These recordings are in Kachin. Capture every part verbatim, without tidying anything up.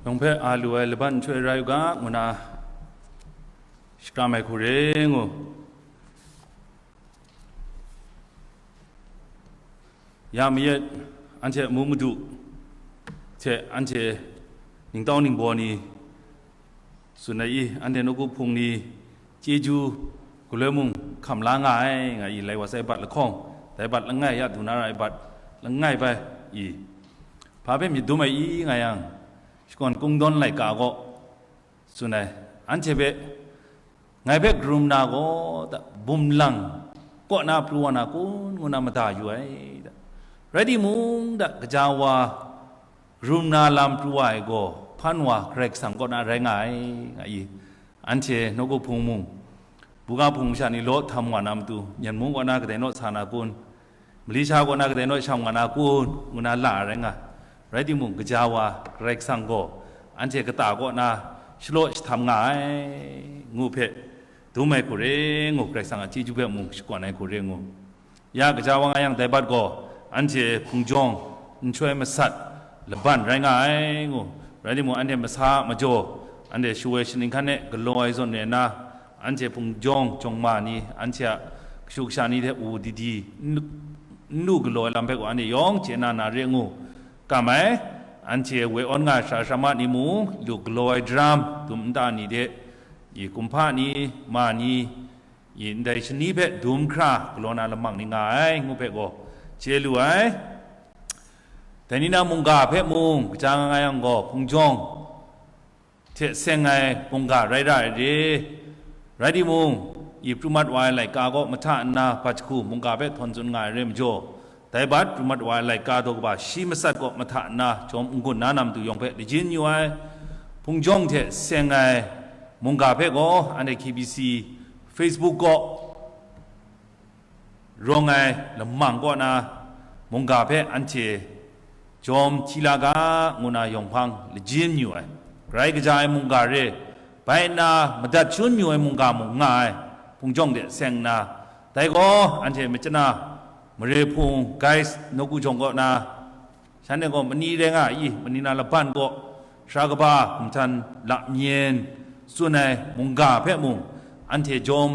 Nang hpe a lu ai laban nhtoi rai u ga, ngu na shakram ai hku re ngu. Ya mayat, anhte amu madu hte anhte ningtau ningbaw ni tsun ai i, anhte nawku hpung ni chyeju galoi mung hkam la nga ai, nga i, lai wa sai bat lahkawng, dai bat langai ya du na ra ai bat langai bai i, hpa hpe myit dum ai i, nga yang, shakawn kungdawn laika gaw tsun ai, anhte hpe, ngai hpe karum na gaw, da, bum lang kaw na pru wa na kun, ngu na mada yu ai, da. Rai timung, da, gaja wa karum na lam pru wa ai gaw, hpan wa Karai Kasang kaw na rai nga ai, nga i, anhte nawku hpung mung, buga hpung masha ni law htam wa na matu, Myen mung kaw na kadai naw sa na kun, Mali sha kaw na kadai naw shang wa na kun, ngu na la ai rai nga. Rai timung, gaja wa Karai Kasang gaw anhte kata kaw na shalaw shatam nga ai, ngu hpe dum ai hku re ngu, Karai Kasang a chyeju hpe mung shakawn ai hku re ngu. Ya gaja wa nga yang, dai bat gaw anhte hpung jawng nhtoi masat laban rai nga ai ngu. Rai timung, anhte masa a majaw, anhte shawoi shaning hkan e galaw ai zawn re nna, anhte hpung jawng jawng ma ni, anhte a kashu kasha ni hte u didi n lu, n lu galaw ai lam hpe gaw anhte yawng chye na na re ngu kam ai. Anhte woi awn nga ai sara sara ma ni mung, lu galaw ai daram dum nta ni hte, i kumhpa ni, ma ni, i ndai shani hpe dum hkra galaw na lamang ni nga ai, ngu hpe gaw chye lu ai. Dai ni na mungga hpe mung kaja nga nga yang gaw, hpung jawng hte seng ai mungga rai ra ai re. Rai timung, i pru mat wa ai laika gaw mahta nna bat jahku mungga hpe htawn tsun nga ai re majaw, dai bat pru mat wa ai laika daw kaba shi matsat gaw mahta nna jawm n-gun na na matu yawng hpe lajin yu ai. Hpung jawng hte seng ai mungga hpe gaw anhte K B C Facebook gaw rawng ai lamang kaw na mungga hpe anhte jawm hti la ga, ngu na yawng hpang lajin mayu ai. Grai kaja ai mungga re, bai nna madat shun mayu ai mungga mung nga ai, hpung jawng de seng nna, dai gaw anhte machana mare hpung, guys, nawku jawng kaw na, shanhte gaw mani rai nga i, mani na laban gaw, sara kaba, hkumhtan lamyen tsun ai mungga hpe mung, anhte jawm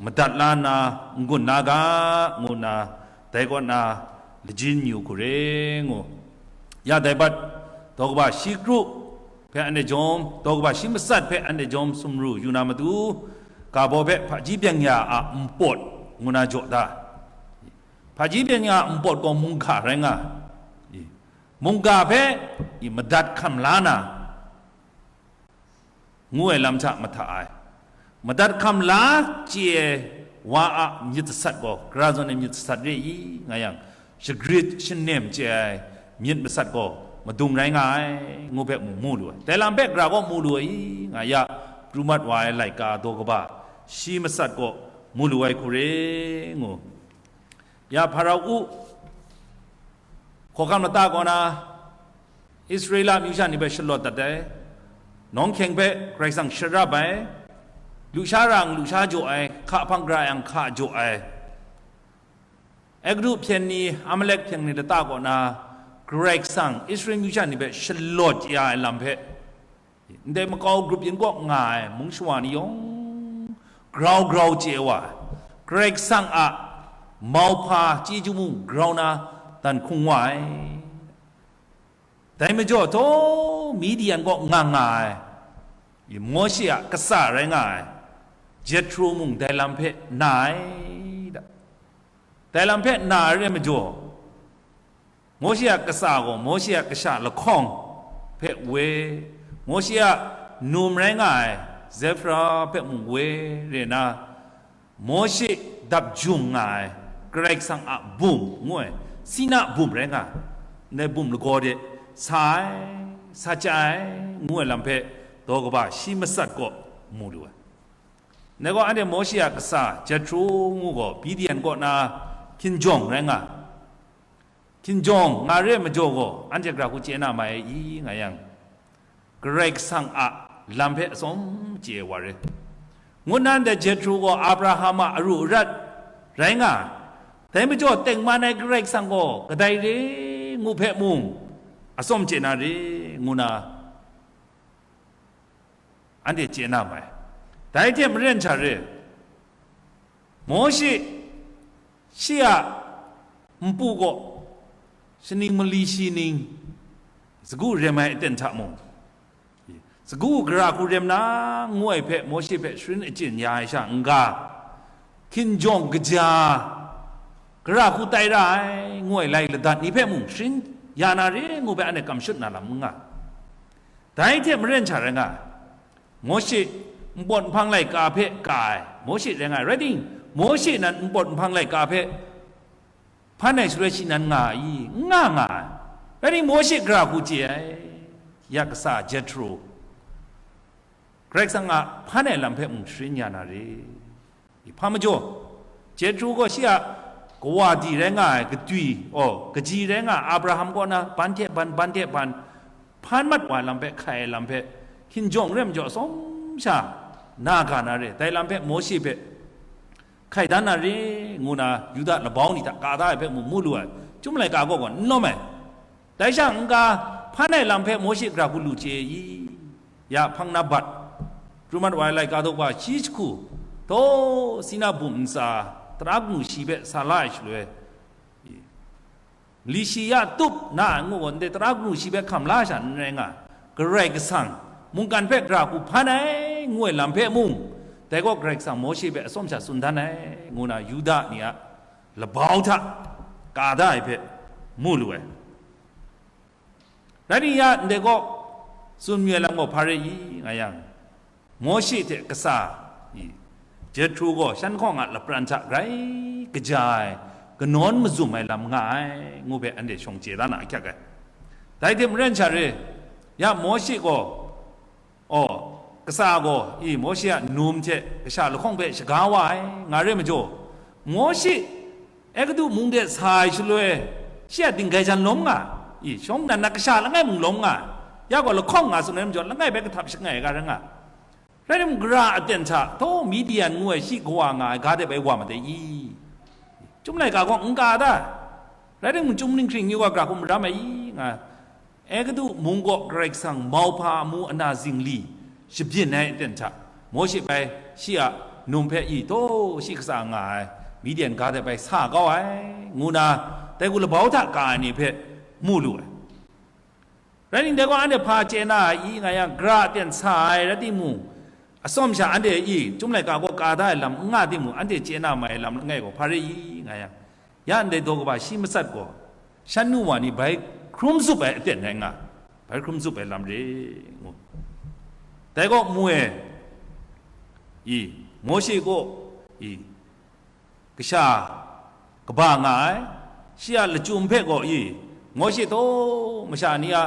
madat la nna, n-gun na ga, ngu nna, dai kaw na lajin yu hku re ngu. Ya dai bat, daw kaba shi kru hpe anhte jawm, daw kaba shi matsat hpe anhte jawm sumru yu na matu, ga baw hpe hpaji byeng ya a npawt ngu na jaw da. Hpaji byeng ya a npawt gaw mungga rai nga, i, mungga hpe, i, madat hkam la na, ngu ai lam hta mahta ai. Madat hkam la chye ai wa a myit sasat gaw, gara zawn ai myit sasat re i, nga yang, shagrit shanem chye ai myit masat gaw madung rai nga ai, ngu hpe mung mu lu ai. Dai lam hpe gara gaw mu lu ai i, nga ya, pru mat wa ai laika daw kaba shi matsat gaw mu lu ai hku re ngu. Ya Hparao hkawhkam lata kaw na Israela amyu sha ni hpe shalawt dat ai, nawng hkyeng hpe Karai Kasang sharap ai, lusha ra yang lusha jaw ai, hka hpang gara yang hka jaw ai, Egiptu hpyen ni, Amalek hpyen ni lata kaw na Karai Kasang Israel amyu sha ni hpe shalawt ya ai lam hpe, ndai makau grup yin kaw nga ai mung shawa ni yawng grau grau chye wa ai, Karai Kasang a mauhpa chyeju mung grau na dan hkung wa ai. Dai majaw, taw Midian kaw nga nga ai, Mawshe a kasa rai nga ai Jethro mung dai lam hpe na ai, da. Dai lam hpe na ai re majaw, Mawshe a kasa gaw Mawshe a kasha lahkawng hpe woi, Mawshe a num rai nga ai Zefra hpe mung woi re na, Mawshe dap jum nga ai Karai Kasang a bum ngu ai, Sina bum rai nga ai, ndai bum lagaw de sa ai, sa chya ai, ngu ai lam hpe daw kaba shi matsat kaw mu lu ai. Ndai gaw anhte Mawshe a kasa Jethro ngu gaw Midian kaw na hkinjawng rai nga ai. Hkinjawng nga re ai majaw gaw, anhte gara hku chye na mai ai i, nga yang, Karai Kasang a lam hpe atsawm chye ai wa re. Ngu nna ndai Jethro gaw Abraham a aru arat rai nga ai. Dai majaw, tengman ai Karai Kasang gaw kadai re ngu hpe mung, atsawm chye na re, ngu na, anhte chye na mai. Dai hte maren sha re, Mawshe shi a npu kaw shaning mali shi ning sagu rem ai aten hta mung, sagu gara hku rem na ngu ai hpe Mawshe hpe sharin achyin ya ai sha n-ga, hkinjawng kaja gara hku tai ra ai ngu ai lai ladat ni hpe mung sharin ya na re ngu hpe anhte kam shut na lam n nga. Dai hte maren sha rai nga ai. Mawshe npawt nhpang laika hpe ka ai, Mawshe rai nga ai. Rai timung, Mawshe nan npawt nhpang laika hpe hpan ai shaloi shi nan nga ai i? N nga nga ai. Rai timung, Mawshe gara hku chye ai, ya kasa Jethro, Karai Kasang a hpan ai lam hpe mung sharin ya na re. Hpa majaw, Jethro gaw shi a kawa di rai nga ai, katwi, aw, kaji rai nga ai Abraham kaw na ban hte ban, ban hte ban, hpan mat wa ai lam hpe, hkai ai lam hpe, hkinjawng rai majaw, atsawm sha na ga na re, dai lam hpe Mawshe hpe hkai dan na re, ngu na Yuda labau ni hta ka da ai hpe mu, mu lu ai. Chyum laika gaw gaw n lawm ai. Dai sha n-ga, hpan ai lam hpe Mawshe gara hku lu chye i? Ya hpang na bat, krum mat wa ai laika daw kaba shi jahku, taw Sina bum ntsa, tara kanu shi hpe sa la ai shaloi, li shi ya tup na ai ngu gaw, ndai tara kanu shi hpe hkam la sha n rai nga, Karai Kasang mungkan hpe gara hku hpan ai ngu ai lam hpe mung, dai gaw Karai Kasang Mawshe hpe atsawm sha tsun dan ai, ngu na Yuda ni a labau hta ka da ai hpe mu lu ai. Rai nna, ya ndai gaw tsun mayu ai lam gaw hpa rai i nga yang, Mawshe hte kasa i, Jethro gaw shan hkawng a lapran hta grai kaja ai, kanawn mazum ai lam nga ai, ngu hpe anhte shawng chye da na ahkyak ai. Dai hte maren sha re, ya Mawshe gaw, aw, kasa gaw i Mawshe a num hte kasha lahkawng hpe shaga wa ai, nga re majaw, Mawshe Egutu mung de sa ai shaloi, shi a dinggai jan lawm nga ai, i, shawng nnan na kasha langai mung lawm nga ai, ya gaw lahkawng nga tsun ai majaw, langai bai kahtap shangai ai ga rai nga ai. Rai timung, gara aten hta, taw Midian ngu ai shi kawa nga ai ga de bai wa madai i? Chyum laika gaw n ka da. Rai timung, chyum ninghkring yu ga gara hku maram ai i? Nga ai. Egutu mung gaw Karai Kasang mauhpa amu ana zingli shabyin ai aten hta, Mawshe bai shi a num hpe i taw shi kasa nga ai Midian ga de bai sa kau ai, ngu na dai hku labau hta ka ai ni hpe mu lu ai. Rai nna, dai gaw anhte hpa chye na ai i nga yang, gara aten sa ai rai timung, atsawm sha anhte i Chyum laika gaw ka da ai lam n nga timung, anhte chye na mai ai lam langai gaw hpa rai i nga yang, ya ndai daw kaba shi matsat gaw, shan nu wa ni bai hkrum zup ai aten rai nga, bai hkrum zup ai lam re, ngu. Dai gaw mu e, i, Mawshe gaw, i, kasha kaba nga ai, shi a lachyum hpe gaw, i, Mawshe taw masha ni a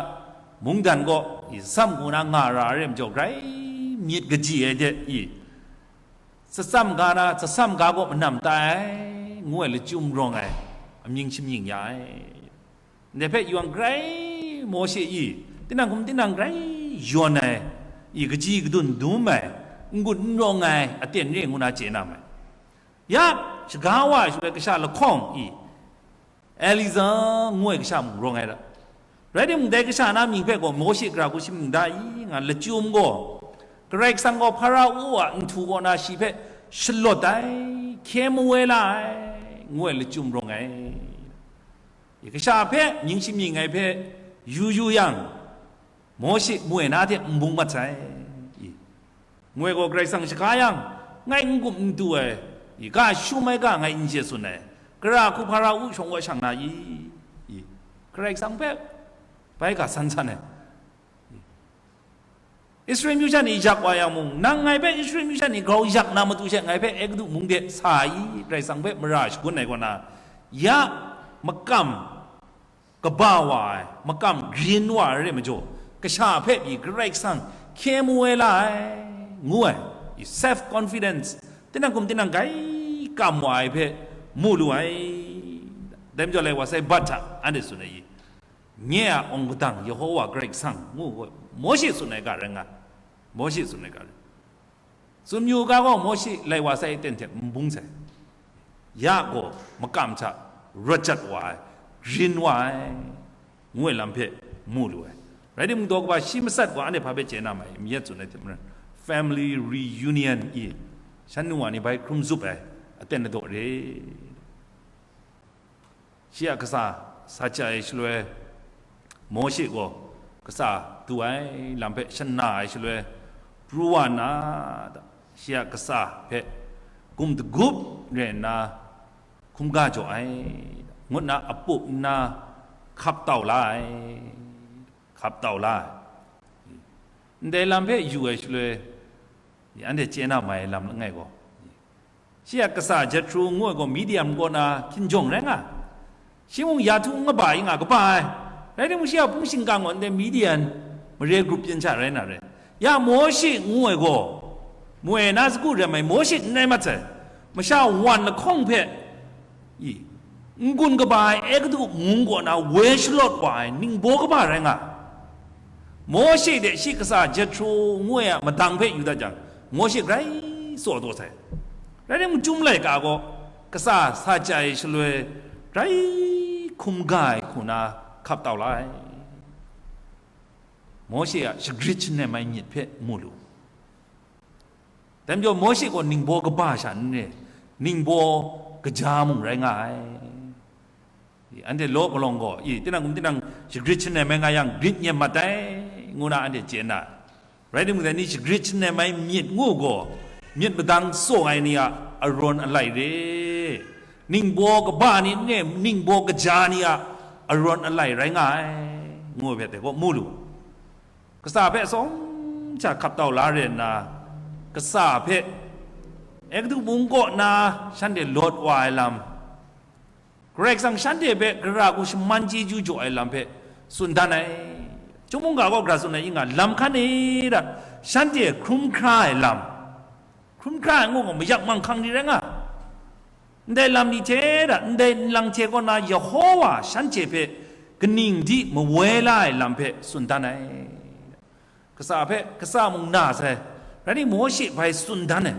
mungdan gaw, i, tsam hku na nga ra ai re majaw, grai myit kaji ai de, i, tsatsam ga na, tsatsam ga gaw manam tai ai, ngu ai lachyum rawng ai, amying shamying ya ai. Ndai hpe yawng grai Mawshe i, tinang hkum tinang grai yawn ai, i, kaji kadun dum ai, n-gun n rawng ai aten re ngu na chye na mai. Ya, shaga wa ai shaloi kasha lahkawng i, Eliza ngu ai kasha mung rawng ai da. Rai timung, dai kasha na mying hpe gaw Mawshe gara hku shamying da i nga, lachyum gaw, Karai Kasang gaw Hpara-u a nhtu kaw na shi hpe shalawt ai, hkye mawe la ai, ngu ai lachyum rawng ai. I, kasha hpe mying shamying ai hpe yu yu yang, Mawshe moi na hte n bung mat sai. I, moi gaw Karai Kasang shaga yang, ngai n-gup n du ai, i, ga shum ai ga ngai n je tsun ai, gara hku Hpara-u shawng wa shang na i? I, Karai Kasang hpe bai ga san san ai. Israel myu sha ni yak wa yang mung, nang ngai hpe Israel myu sha ni grau yak na matu she ngai hpe Egutu mung de sa i? Karai Kasang hpe mara shagun ai kaw na, ya makam kaba wa ai, makam grin wa ai re majaw, kasha hpe pyi Karai Kasang hkye mawe la ai, ngu ai, self confidence, tinang hkum tinang grai kam wa ai hpe mu lu ai. Dai majaw, lai wa sai bat hta anhte tsun ai i? Nye a awng kadang Yehowa Karai Kasang ngu gaw, Mawshe tsun ai ga rai nga, Mawshe tsun ai ga rai. Tsun yu ga gaw, Mawshe lai wa sai aten hte n bung sai. Ya gaw makam hta rawt jat wa ai, grin wa ai, ngu ai lam hpe mu lu ai. Rai timung, daw kaba shi matsat gaw anhte hpa hpe chye na mai, myit tsun ai hte maren, Family Reunion i shan nu wa ni bai hkrum zup ai aten ladaw re. Shi a kasa sa chya ai shaloi, Mawshe gaw kasa du ai lam hpe shan na ai shaloi, pru wa nna, shi a kasa hpe gum dagup re nna hkrum ga jaw ai, ngut nna apup nna hkap tau la ai, hkap tau la ai. Ndai lam hpe yu ai shaloi, anhte chye na mai ai lam langai gaw, shi a kasa Jethro ngu ai gaw Midian kaw na hkinjawng rai nga, shi mung ya htu n kaba i nga kaba ai, rai timung, shi a hpung shingkang gaw ndai Midian mare grup byin sha rai na re. Ya Mawshe ngu ai gaw, moi na sagu rai mai, Mawshe n rai mat sai, masha wan lahkawng hpe i, n-gun kaba ai Egutu mung kaw na woi shalawt wa ai ningbaw kaba rai nga ai. Mawshe de shi kasa Jethro ngu ai a madang hpe yu dat jang, Mawshe grai tsaw taw sai. Rai timung, Chyum laika gaw kasa sa chya ai shaloi grai hkrum ga ai hku na hkap tau la ai. Mawshe a shagrit shanem ai myit hpe mu lu. Dai majaw Mawshe gaw ningbaw kaba sha n re, ningbaw kaja mung rai nga ai. Anhte law palawng gaw, i, tinang kum tinang shagrit shanem ai nga yang, grit nyem mat ai, ngu na anhte chye na. Rai timung, dai ni shagrit shanem ai myit ngu gaw, myit madang tsaw ai ni a arawn alai re, ningbaw kaba ni n re, ningbaw kaja ni a arawn alai rai nga ai, ngu ai hpe dai gaw mu lu. Kasa hpe atsawm hta hkap tau la re nna, kasa hpe Egutu mung kaw na shanhte lawt wa ai lam, Karai Kasang shanhte hpe gara hku shaman chyeju jaw ai lam hpe tsun dan ai. Chyum mungga gaw gara tsun ai i nga, lam hkan e da, shanhte hkrum hkra ai lam, hkrum hkra ai ngu gaw, mayak manghkang ni rai nga, ndai lam ni hte da, ndai nlang hte kaw na Yehowa shanhte hpe kaning di mawoi la ai lam hpe tsun dan ai. Kasa hpe, kasa mung na sai, rai ni, Mawshe bai tsun dan ai.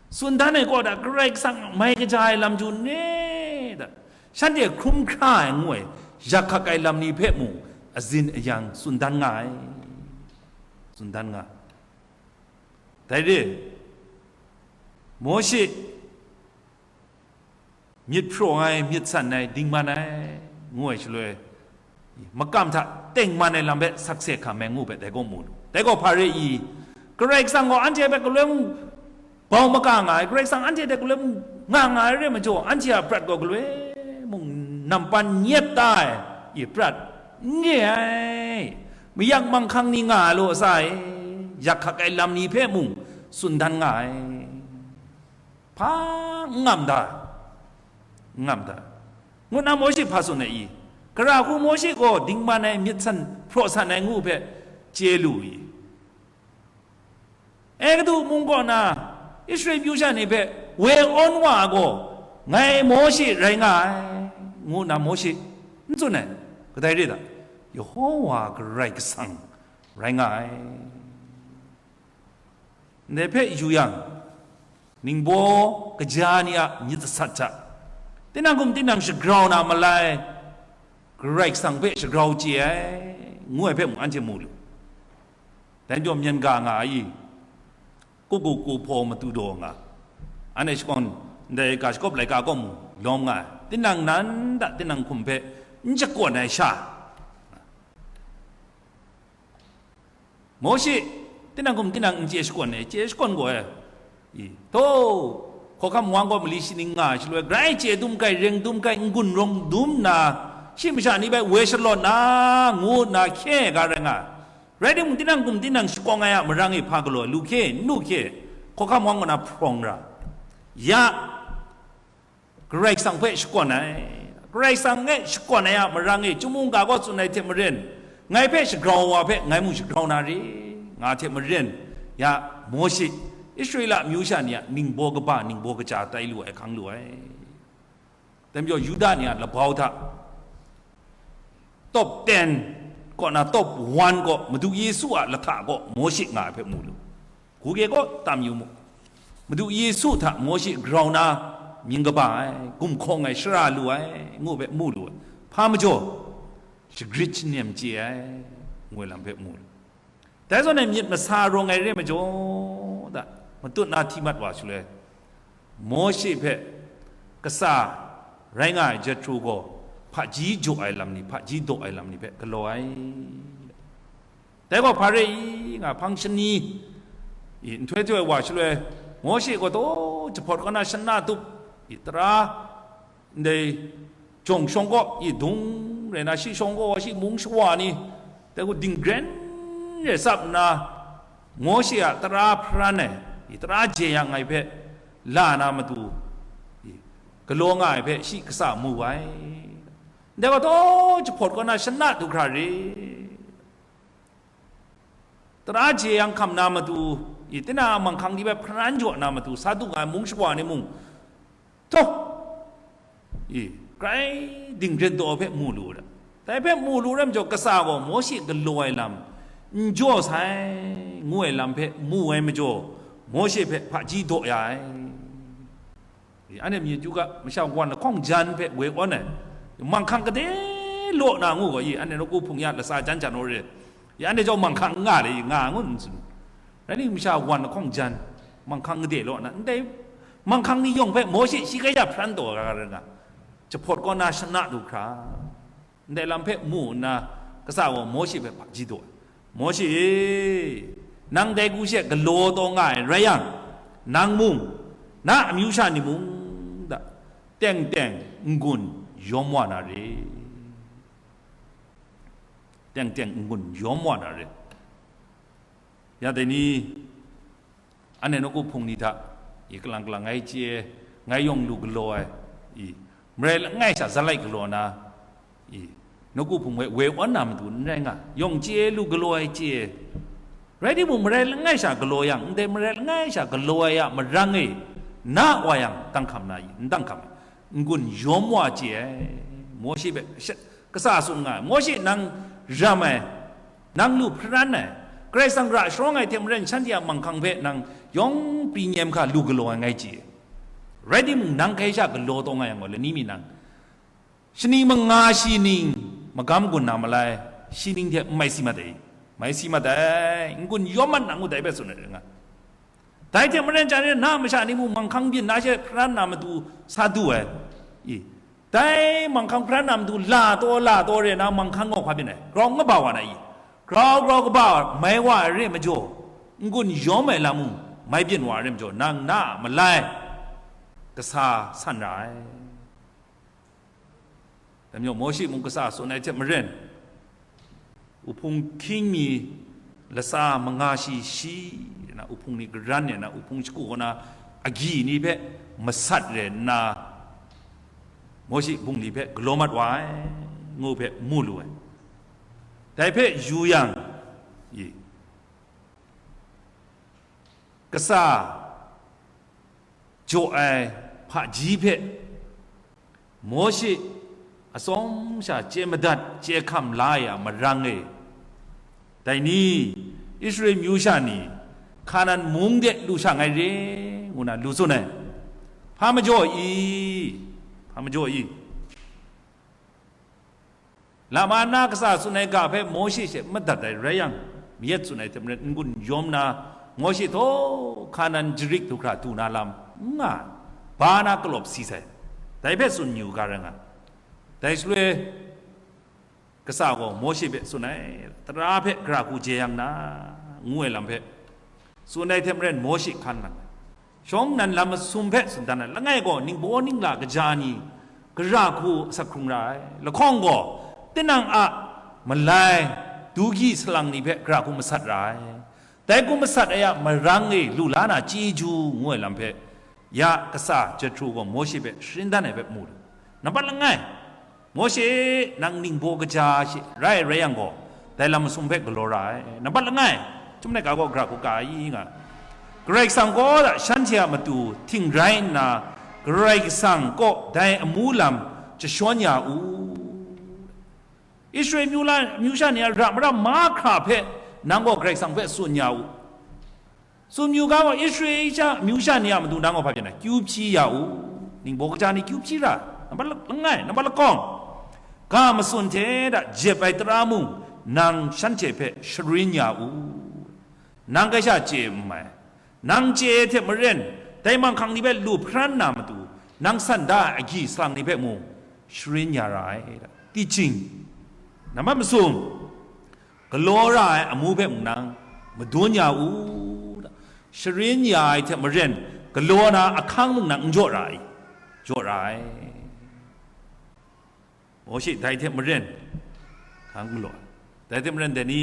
Tsun dan ai kaw da, Karai Kasang mai kaja ai lam chyu ne da, shanhte hkrum hkra ai ngu ai, yak hkak ai lam ni hpe mung azin ayang tsun dan nga ai, tsun dan nga ai. Dai re, Mawshe myit hpraw ai, myit san ai, dingman ai, ngu ai shaloi, makam hta tengman ai lam hpe sakse hkam ai ngu hpe dai gaw mu lu. Dai gaw hpa re i? Karai Kasang gaw anhte hpe galoi mung bau maga nga ai, Karai Kasang anhte hte galoi mung nga nga ai re majaw, anhte a prat gaw galoi mung nampan nyet da ai, i prat n re ai, mayak manghkang ni nga ai law, a sa e, yak hkak ai lam ni hpe mung tsun dan nga ai. Hpa n ngam da, n ngam da, ngu nna Mawshe hpa tsun ai i? Gara hku Mawshe gaw dingman ai, myit san hpraw san ai ngu hpe chye lu i? Egutu mung kaw na Israel myu sha ni hpe woi awn wa ai gaw, ngai Mawshe rai nga ai, ngu nna Mawshe n tsun ai. Kadai re da? Yehowa Karai Kasang rai nga ai. Ndai hpe yu yang, ningbaw kaja ni a myit sat hta, tinang hkum tinang shagrau na malai, Karai Kasang hpe shagrau chye ai, ngu ai hpe mung anhte mu lu. Dai majaw myen ga nga ai i? Kup kup ku hpaw matu daw nga, anhte shakawn, ndai ga shakawp laika kaw mung lawm nga ai, tinang nan da tinang hkum hpe n shakawn ai sha. Mawshe, tinang hkum tinang n chye shakawn ai, chye shakawn gaw ai. I, htaw, hkawhkam wang gaw mali shaning nga ai shaloi, grai chye dum kai, reng dum kai, n-gun rawng dum nna, shi masha ni bai woi shalawt na, ngu nna hkye ai ga rai nga ai. Rai timung, tinang hkum tinang shakawng ai a marang e hpa galaw lu hkye, n lu hkye, hkawhkam wang kaw na hprawng ra. Ya, Karai Kasang hpe shakawn ai, Karai Kasang e shakawn ai a marang e, Chyum mungga gaw tsun ai hte maren, ngai hpe shagrau wa hpe ngai mung shagrau na re, nga hte maren, ya, Mawshe, Israela amyu sha ni a ningbaw kaba, ningbaw kaja tai lu ai hkang lu ai. Dai majaw Yuda ni a labau hta, top ten kaw na top one kaw Madu Yesu a lahta kaw Mawshe nga ai hpe mu lu. Guge kaw tam yu mu. Madu Yesu hta Mawshe grau na mying kaba ai, gumhkawng ai, shara lu ai, ngu hpe mu lu ai. Hpa majaw? Shagrit shanem chye ai, ngu ai lam hpe mu lu. Dai zawn e myit masa rawng ai re ai majaw, da, matut na hti mat wa shaloi, Mawshe hpe kasa rai nga ai Jethro gaw hpaji jaw ai lam ni, hpaji daw ai lam ni hpe galaw ai. Dai gaw hpa re i nga, hpang shani i nhtoi htoi wa shaloi, Mawshe gaw taw jahpawt kaw na shana tup i tara ndai jawng shawng kaw i dung rai na, shi shawng kaw wa, shi mung shawa ni, dai gaw dinggren rai tsap nna, Mawshe a tara hparan ai i tara jeyang ai hpe la na matu i galaw nga ai hpe shi kasa mu ai. Dai gaw taw jahpawt kaw na shana du hkra re. Tara jeyang hkam na matu, i, tinang a manghkang ni hpe hparan jaw na matu, sa du nga ai mung shawa ni mung, taw, i, grai dinggren daw hpe mu lu ra. Dai hpe mu lu ra majaw, kasa gaw Mawshe galaw ai lam n jaw sai, ngu ai lam hpe mu ai majaw, Mawshe hpe hpaji daw ya ai. Anhte myit yu ga, masha wan lahkawng jan hpe woi awn ai, manghkang gade law na ngu gaw, i, anhte nawku hpung ya lasa jan jan aw re, i, anhte jau manghkang n nga le, i, nga ngun n tsun. Rai ni, masha wan lahkawng jan, manghkang gade law na, ndai manghkang ni yawng hpe Mawshe shi kai ja hparan taw ga rai nga, jahpawt kaw na shana du hkra. Ndai lam hpe mu nna, kasa gaw Mawshe hpe hpaji daw ai. Mawshe e, nang dai hku she galaw taw nga ai rai yang, nang mung, na amyu sha ni mung, da, teng teng n-gun yawm wa na re. Teng teng n-gun yawm wa na re. Ya dai ni, anhte nawku hpung ni hta, i, kalang kalang ngai chye, ngai yawng lu galaw ai, i, marai langai sha zalai galaw na, i, nawku hpung hpe woi awn na matu n rai nga, yawng chye lu galaw ai chye, rai timung, marai langai sha galaw yang, ndai marai langai sha galaw ai a marang e, na wa yang, dang hkam na i, n dang hkam ai, n-gun yawm wa chye ai, Mawshe hpe sha-, kasa tsun nga ai, Mawshe nang ram ai, nang lu hparan ai, Karai Kasang ra sharawng ai hte maren shanhte a manghkang hpe nang yawng pri nyem hkra lu galaw ai ngai chye. Rai timung, nang hkai sha galaw taw nga yang gaw, lani mi nang, shani manga shi ning magam gun na malai, shi ning hte n mai si mat ai, mai si mat ai, n-gun yawm mat na ngu dai hpe tsun ai nga. Dai hte maren, chya ni na masha ni mung manghkang byin na she hparan na matu sa du ai. I, dai manghkang hparan na matu la taw, la taw re na manghkang gaw hpa byin ai? Grau n kaba wa na i? Grau grau kaba mai wa ai re majaw, n-gun yawm ai lam mung mai byin wa ai re majaw, nang na a malai kasa san ra ai. Dai majaw Mawshe mung kasa tsun ai hte maren, uhpung hkying mi latsa manga shi shi na, uhpung ni garan e na, uhpung shagu kaw na agyi ni hpe masat re nna, Mawshe bungli hpe galaw mat wa ai, ngu hpe mu lu ai. Dai hpe yu yang, i, kasa jaw ai hpaji hpe Mawshe atsawm sha chye madat, chye hkam la ai a marang e, dai ni, Israel myu sha ni Hkanan mung de lu sha ngai re, ngu na lu tsun ai. Hpa majaw i? Hpa majaw i? Lama na kasa tsun ai ga hpe Mawshe she madat ai rai yang, mayat tsun ai hte maren n-gun yawm na, Mawshe htaw Hkanan jarik du hkra du na lam n nga, ba na kalawp si sai, dai hpe tsun yu ga rai nga. Dai shaloi, kasa gaw Mawshe hpe tsun ai, tara hpe gara hku jeyang na, ngu ai lam hpe tsun ai hte maren Mawshe hkan nang ai. Shawng nnan lam masum hpe tsun dan ai, langai gaw ningbaw ningla kaja ni gara hku asak hkrung ra ai. Lahkawng gaw tinang a malai, du gyi salang ni hpe gara hku masat ra ai. Dai hku masat ai a marang e lu la na chyeju ngu ai lam hpe, ya kasa Jethro gaw Mawshe hpe sharin dan ai hpe mu lu. Nampat langai, Mawshe, nang ningbaw kaja she rai rai yang gaw, dai lam masum hpe galaw ra ai. Nampat langai, chyum laika gaw gara hku ka ai nga, Karai Kasang kaw da shanhte a matu hting rai nna, Karai Kasang kaw dai amu lam jashawn ya u. Israel myu la, myu sha ni a ra maram mahkra hpe nang gaw Karai Kasang hpe tsun ya u. Tsun yu ga gaw, Israel sha, myu sha ni a matu nang gaw hpa byin ai? Kyu hpyi ya u. Ningbaw kaja ni kyu hpyi ra, nampat la-, langai, nampat lakawng, ga matsun hte da jep ai tara mung nang shanhte hpe sharin ya u. Nang kai sha chye n mai. Nang chye ai hte maren, dai manghkang ni hpe lu hparan na matu, nang san da ai agyi salang ni hpe mung sharin ya ra ai. Teaching, nambat masum, galaw ra ai amu hpe mung nang madun ya u. Sharin ya ai hte maren, galaw na ahkang mung nang n jaw ra ai, jaw ra ai. Mawshe dai hte maren, hkang galaw ai. Dai hte maren, dai ni,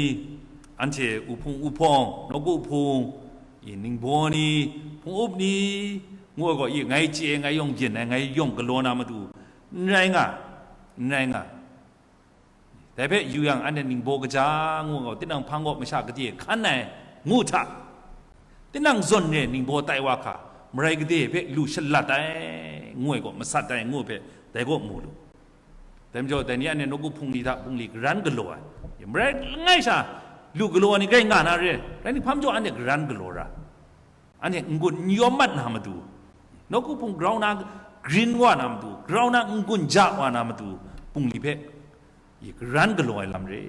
anhte uhpung uhpawng, nawku hpung, i ningbaw ni, hpung up ni, ngu ai gaw, i ngai chye, ngai yawng byin ai, ngai yawng galaw na matu, n rai nga, n rai nga. Dai hpe yu yang, anhte ningbaw kaja ngu ai gaw, tinang hpang gaw masha gade hkan ai ngu hta, tinang zawn re ningbaw tai wa hka, marai gade hpe lu shalat ai ngu ai gaw, masat ai ngu hpe, dai gaw mu lu. Dai majaw, dai ni anhte nawku hpung ni hta bungli garan galaw ai, marai langai sha lu galaw ai ni grai nga na re, rai ni, hpa majaw anhte garan galaw ra, anhte n-gun n yawm mat na matu, nawku hpung grau na grin wa na matu, grau na n-gun ja wa na matu, bungli hpe i garan galaw ai lam re.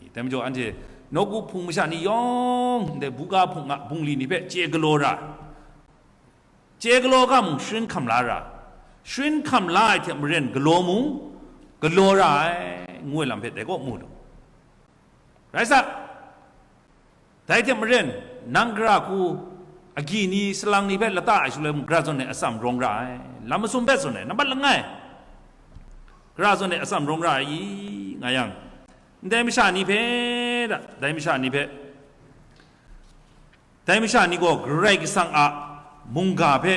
I, dai majaw, anhte nawku hpung masha ni yawng, ndai buga hpung a bungli ni hpe chye galaw ra, chye galaw ga mung sharin hkam la ra, sharin hkam la ai hte maren galaw mung galaw ra ai, ngu ai lam hpe dai kaw mu lu. Rai sa, dai hte maren, nang gara hku agyi ni, salang ni hpe lata ai shaloi mung, gara zawn e atsam rawng ra ai, lam masum hpe zawn e, nambat langai, gara zawn e atsam rawng ra ai i, nga yang, ndai masha ni hpe, da, dai masha ni hpe, dai masha ni gaw Karai Kasang a mungga hpe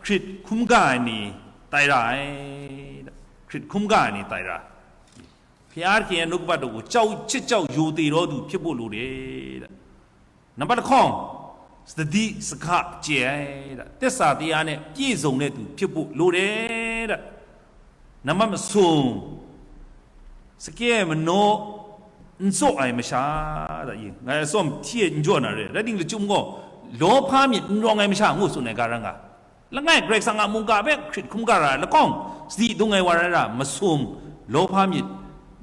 hkrit hkum ga ai ni tai ra ai, da, hkrit hkum ga ai ni tai ra ai. ဘုရားခင်ရဲ့နှုတ်ကပတ်တော်ကို ကြောက်ချစ်ကြောက်ယုံကြည်သောသူဖြစ်ဖို့လိုတယ်တဲ့။ နံပါတ်တစ်ခု သတိစကားကျဲတဲ့။ သစ္စာတရားနဲ့ပြည့်စုံတဲ့သူဖြစ်ဖို့လိုတယ်တဲ့။ နံပါတ်မဆုံး စကဲမနော n tsaw ai masha, da, i, ngai atsawm hti e n jaw na re, rai ting lachyum gaw, lawhpa myit n rawng ai masha ngu tsun ai ga ra nga. Langai Karai Kasang a mungga hpe hkrit hkungga ra ai lakawng, sadi dung ai wa rai ra, masum, lawhpa myit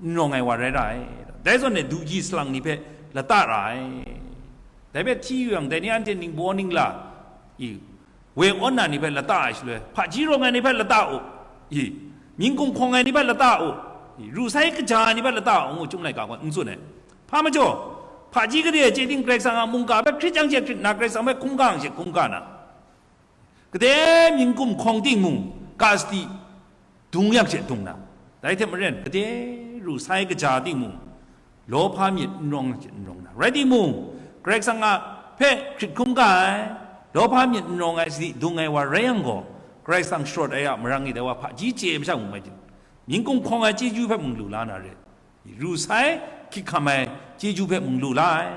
n rawng ai wa rai ra ai. Dai zawn e, du ji salang ni hpe lata ra ai. Dai hpe hti yu yang, dai ni anhte ningbaw ningla, i, we awn na ni hpe lata ai shaloi, hpaji rawng ai ni hpe lata u, i, mying gumhkawng ai ni hpe lata u, i, ru sai kaja ai ni hpe lata u, ngu Chyum laika gaw n tsun ai. Hpa majaw, hpaji gade chye ting Karai Kasang a mungga hpe hkrit yang she hkrit nna, Karai Kasang hpe hkungga yang she hkungga na, gade mying gumhkawng ting mung, ga sadi, dung yak she dung na, dai hte maren, gade ru sai kaja ting mung, lawhpa myit n rawng she n rawng na, rai timung, Karai Kasang a hpe hkrit hkungga ai, lawhpa myit n rawng ai sadi dung ai wa rai yang gaw, Karai Kasang sharawt ai a marang e dai wa hpaji chye ai masha mung mai ting, mying gumhkawng ai chyeju hpe mung lu la na re. Ru sai, hkyit hkam ai chyeju hpe mung lu la ai,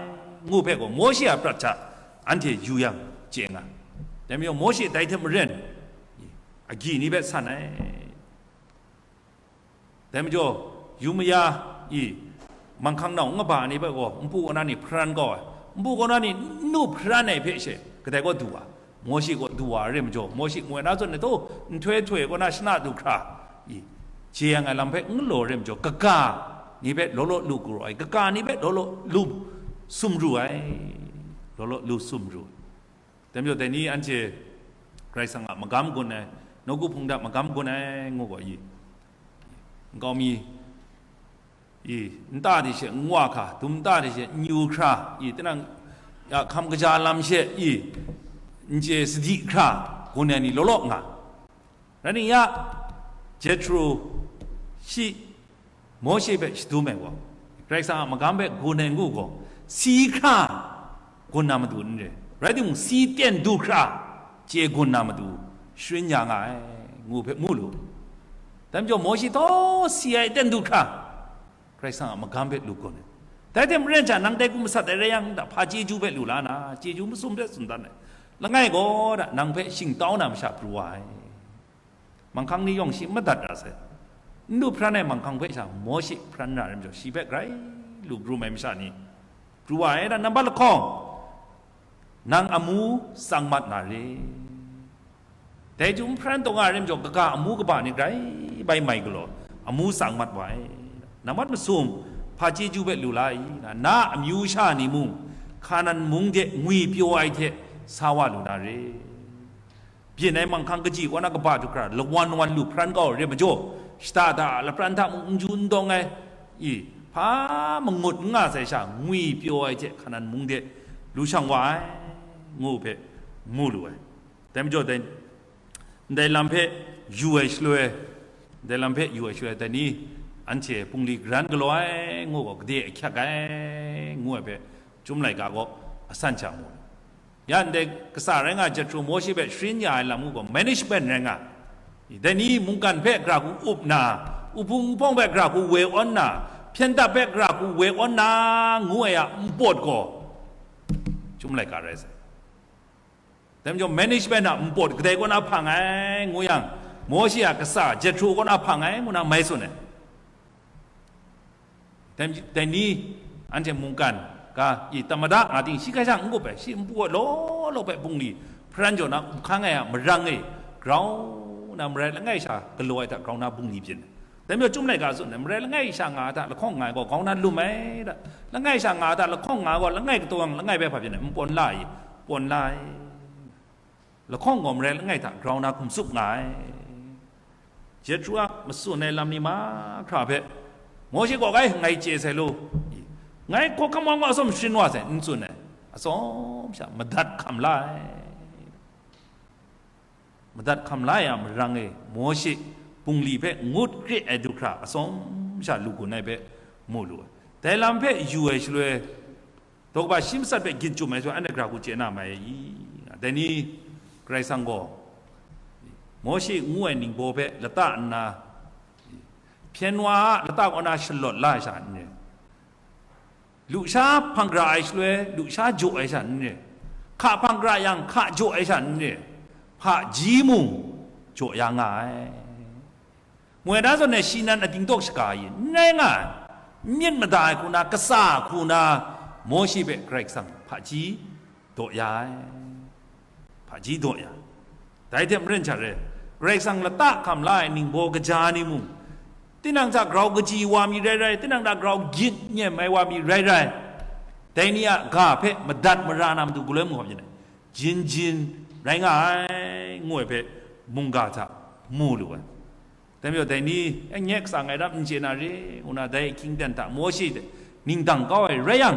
ngu hpe gaw Mawshe a prat hta anhte yu yang chye nga. Dai majaw Mawshe dai hte maren agyi ni hpe san ai. Dai majaw, yu maya i, manghkang nau n kaba ni hpe gaw npu kaw na ni hparan kau ai, npu kaw na ni n nu hparan ai hpe she kadai kaw du wa. Mawshe kaw du wa re majaw, Mawshe ngoi na zawn e taw, nhtoi htoi kaw na shana du hkra, i, jeyang ai lam hpe n galaw re majaw, kaga ni hpe law law lu galaw ai, kaga ni hpe law law lu sumru ai, law law lu sumru ai. Dai majaw, dai ni anhte Karai Kasang a magam gun ai, nawku hpung hta magam gun ai, ngu gaw i, nkau mi, i, nta de she n wa hkra, dum nta de she n yu hkra, i, tinang ya hkam kaja lam she, i, n chye sadi hkra, gun ai ni law law nga. Rai nna ya, Jethro shi Mawshe hpe shadum ai gaw, Karai Kasang a magam hpe gun ai ngu gaw, si hkra gun na matu n re, rai timung, si ten du hkra chye gun na matu sharin ya nga ai, ngu hpe mu lu. Dai majaw, Mawshe taw si ai ten du hkra, Karai Kasang a magam hpe lu gun ai. Dai hte maren hta nang dai hku masat ai rai yang, nta hpa chyeju hpe lu la na, chyeju masum hpe tsun dan ai. Langai gaw, da, nang hpe shingtau na masha pru wa ai. Manghkang ni yawng shi madat ra sai. N lu hparan ai manghkang hpe sha Mawshe hparan na rai majaw, shi hpe grai lu krum ai masha ni pru wa ai, da, nambat lahkawng, nang amu tsang mat na re. Dai jum hparan taw nga ai rai majaw, kaga amu kaba ni grai bai mai galaw, amu tsang mat wa ai. Nambat masum, hpa chyeju hpe lu la i, na, na amyu sha ni mung, Hkanan mung de ngwi pyaw ai hte sa wa lu na re. Byin ai manghkang kaji kaw na kaba du hkra lawan wan lu hpran kau re majaw, shata da lapran hta mung n ju n dawng ai, i, hpa mangut n nga sai sha, ngwi pyaw ai hte Hkanan mung de lu shang wa ai, ngu hpe mu lu ai. Dai majaw, dai, ndai lam hpe yu ai shaloi, ndai lam hpe yu ai shaloi, dai ni anhte bungli garan galaw ai, ngu gaw, gade ahkyak ai, ngu ai hpe, Chyum laika gaw asan sha mu. Ya ndai kasa rai nga Jethro Mawshe hpe sharin ya ai lam ngu gaw management rai nga. Dai ni mungkan hpe gra hku up na, uhpung uhpawng hpe gra hku woi awn na, hpyen dap hpe gra hku woi awn na, ngu ai a npawt gaw Chyum laika rai sai. Dai majaw management a npawt kadai kaw na hpang ai ngu yang, Mawshe a kasa Jethro kaw na hpang ai ngu na mai tsun ai. Dai, dai ni anhte mungkan ga i tamada nga ting shi hkrai sha n gup ai, shi npu ai law law hpe bungli hparan jaw na up hkang ai a marang e grau na marai langai sha galaw ai hta grau na bungli byin ai. Dai majaw Chyum laika tsun ai, marai langai sha nga ai hta lahkawng nga ai gaw grau na lum ai hta, langai sha nga ai hta lahkawng nga ai gaw langai kataw yang langai hpe hpa byin ai, npawt n la ai, npawt n la ai. Lahkawng gaw marai langai hta grau na hkum tsup nga ai. Jethro a matsun ai lam ni mahkra hpe, Mawshe gaw, "Gai, ngai chye sai law, ngai hkawhkam wa ngu atsawm sharin wa sai," n tsun ai. Atsawm sha madat hkam la ai. Madat hkam la ai a marang e, Mawshe bungli hpe ngut kre ai du hkra atsawm sha lu gun ai hpe mu lu ai. Dai lam hpe yu ai shaloi, daw kaba shi matsat hpe gyin chyum ai shaloi, anhte gra hku chye na mai ai i? Dai ni, Karai Kasang gaw Mawshe ngu ai ningbaw hpe lata nna, hpyen wa a lata kaw na shalawt la ai sha n re. Lusha hpang gra ai shaloi, lusha jaw ai sha n re. Hka hpang gra yang, hka jaw ai sha n re. Hpaji mung jaw ya nga ai. Moi na zawn e shi nan a dingdawk shaga ai, n rai nga ai. Myit mada ai hku na, kasa hku na, Mawshe hpe Karai Kasang hpaji daw ya ai. Hpaji daw ya. Dai hte maren sha re, Karai Kasang lata hkam la ai ningbaw kaja ni mung, tinang hta grau kaji wa mi rai rai, tinang hta grau gyit nyem ai wa mi rai rai, dai ni a ga hpe madat mara na matu galoi mahkawm yin ai, jin jin rai nga ai, ngu ai hpe mungga hta mu lu ai. Dai majaw, dai ni, "Eh, nye kasa ngai ram n chye na re," ngu na dai ahkying aten hta Mawshe hte ningdang kau ai rai yang,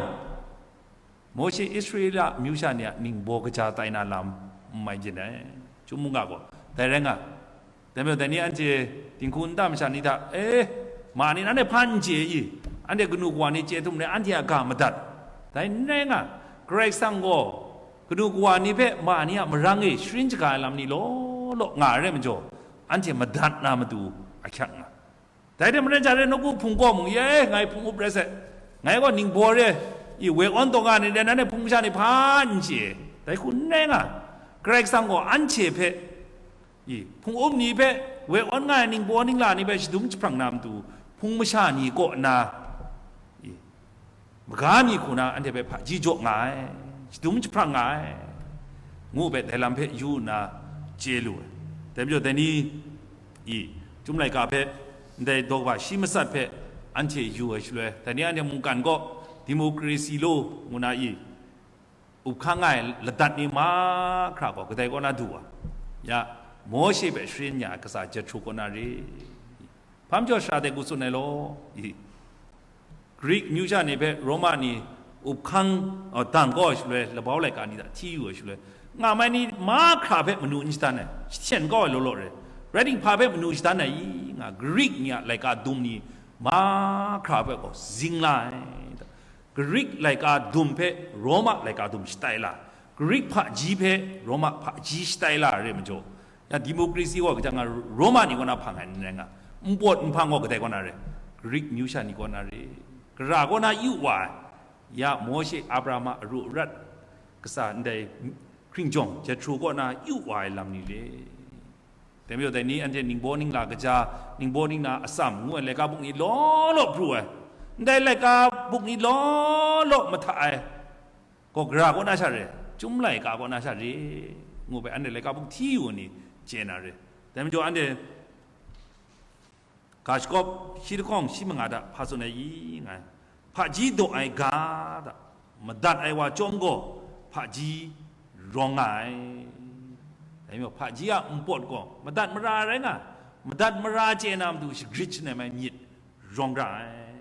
Mawshe Israela amyu sha ni a ningbaw kaja tai na lam n mai jin ai. Chyum mungga gaw, dai rai nga. Dai majaw, dai ni anhte dinghku nta masha ni hta, "Eh, ma ni nanhte hpa n chye i? Anhte kanu kawa ni chye htum rai, anhte a ga madat." Dai n rai nga. Karai Kasang gaw kanu kawa ni hpe ma ni a marang e sharin shaga ai lam ni law law nga ai rai majaw, anhte madat na matu ahkyak nga. Dai hte maren sha re, nawku hpung kaw mung, "Ye, ngai hpung up rai sai, ngai gaw ningbaw re, i, woi awn taw nga ni de, nanhte hpung masha ni hpa n chye." Dai hku n rai nga. Karai Kasang gaw anhte hpe, i, hpung up ni hpe, woi awn nga ai ningbaw ningla ni hpe shadum jahprang na matu, hpung masha ni kaw na, i, maga mi hku na anhte hpe hpaji jaw nga ai, shadum jahprang nga ai, ngu hpe dai lam hpe yu nna chye lu ai. Dai majaw, dai ni, i, Chyum laika hpe, ndai daw kaba shi matsat hpe anhte yu ai shaloi, dai ni anhte mungkan gaw, democracy law ngu na i, up hkang ai ladat ni mahkra gaw kadai kaw na du wa? Ya, Mawshe hpe sharin ya ai kasa Jethro kaw na re. Hpa majaw shara dai hku tsun ai law, i, Grik amyu sha ni hpe Roma ni up hkang, uh, dang kau ai shaloi, labau laika ni hta hti yu ai shaloi, nga mai ni mahkra hpe manu n shadan ai, jahten kau ai law law re, rai ting, hpa hpe manu shadan ai i nga, Grik ni a laika dum ni mahkra hpe gaw zing la ai. Grik laika dum hpe Roma laika dum shatai la, Grik hpaji hpe Roma hpaji shatai la re majaw, ya, democracy gaw kaja nga, Roma ni kaw na hpang ai n rai nga, npawt nhpang gaw kadai kaw na re, Grik amyu sha ni kaw na re, gara kaw na yu wa ai, ya, Mawshe, Abraham a aru arat, kasa ndai hkringjawng Jethro kaw na yu wa ai lam ni le. Dai majaw, dai ni anhte ningbaw ningla kaja, ningbaw ningla atsam ngu ai laika buk ni law law pru ai, ndai laika buk ni law law mahta ai, gaw gara kaw na sha re, Chyum laika kaw na sha re, ngu hpe anhte laika buk hti yu ai ni chye na re. Dai majaw, anhte ga shagawp shi lahkawng shi manga hta hpa tsun ai i nga, hpaji daw ai ga hta, madat ai wa chyawm gaw, hpaji rawng nga ai. Dai majaw, hpaji a npawt gaw madat mara rai nga, madat mara chye na matu shagrit shanep ai myit rawng ra ai.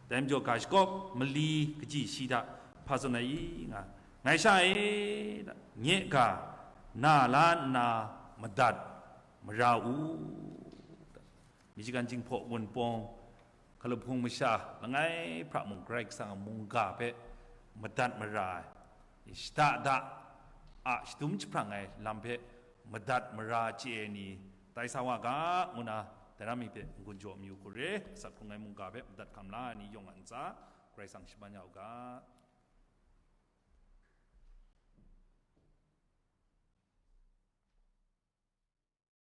Dai majaw, ga shakawp mali kaji shi hta hpa tsun ai i nga, ngai sha e, nye ga na la nna madat mara u. Michigan Jinghpaw Wunpawng, Hkalum Hpung masha langai hpra mung Karai Kasang a mungga hpe madat mara ai, shada da a shadum jahprang ai lam hpe madat mara chye ai ni tai sa wa ga, ngu na dai ram mi hpe n-gun jaw mayu hku re, asak hkrung ai mungga hpe madat hkam la ai ni yawng a ntsa, Karai Kasang shaman ya u ga.